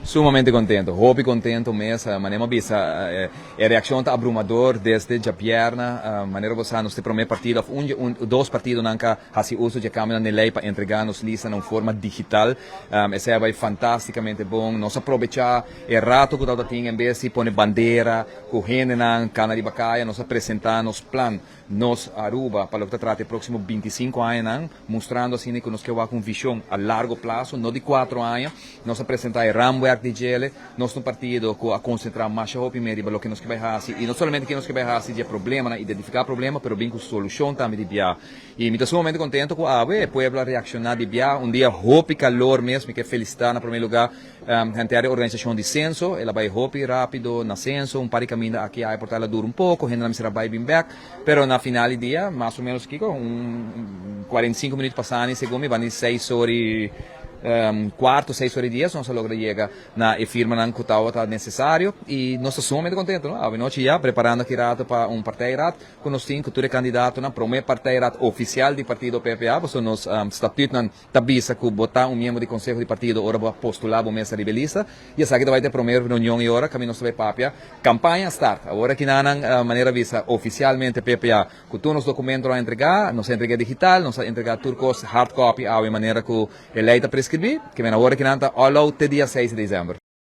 Sumamente contento, hopi contento mes. Manera mi a bisa, e reaccion ta abrumador desde djabierna. Manera bo sa, nos ta e prome partido of un dje un dos partidonan ka haci uso dje cambionan den ley pa entrega nos lista na un forma digital. Esey a bay fantasticamente bon. Nos a probecha e rato cu tabata tin en bes di pone bandera cu hendenan cana riba caya, nos a presenta nos plan. Nos Aruba pa loke ta trata e próksimo 25 añanan, mustrando asina ku nos ke wak un vishon a largo plaso, no di 4 aña. Nos a presentá e raamwerk di djele. Nos ta un partido ku a konsentrá masha hopi me riba loke nos ke bai hasi, i no solamente ke nos ke bai hasi di e problemanan, identifiká problema, pero bin ku solushon tambe di bia. I mi ta sumamente kontento ku awe e pueblo a reakshoná di bia. Un dia hopi kalor mes, mi ke felisitá na promé lugá henter e organisashon di senso. El a bai hopi rápido na senso, un par di kaminda aki aya por ta el a dura un poko, hendenan mester a bai bin bèk. Pero na final di dia, mas o ménos kiko, un 45 minüt pasá segun mi, banda di 6 or i kuarto, 6 or i 10, nos a logra yega na e firmanan ku tabata nesesario i nos ta sumamente kontentu, no? Awe nochi ya preparando aki rato pa un partijraad ku nos tin ku tur e kandidatonan, promé partijraad ofisial di partido PPA, pasobra nos statuutnan ta bisa ku bo ta un miembro di konseho di partido ora bo a postulá bo mes riba e lista, i esaki ta bai ta e promé reunion i ora kaminda nos ta bai papia. Kampaña start. Awor aki nan manera bisa ofisialmente PPA ku tur nos dokumentonan a entregá, nos a entregá digital, nos a entregá tur kos hard copy awe manera ku e lei ta preskribí, ke men awor aki nan ta all out te dia 6 di desèmber.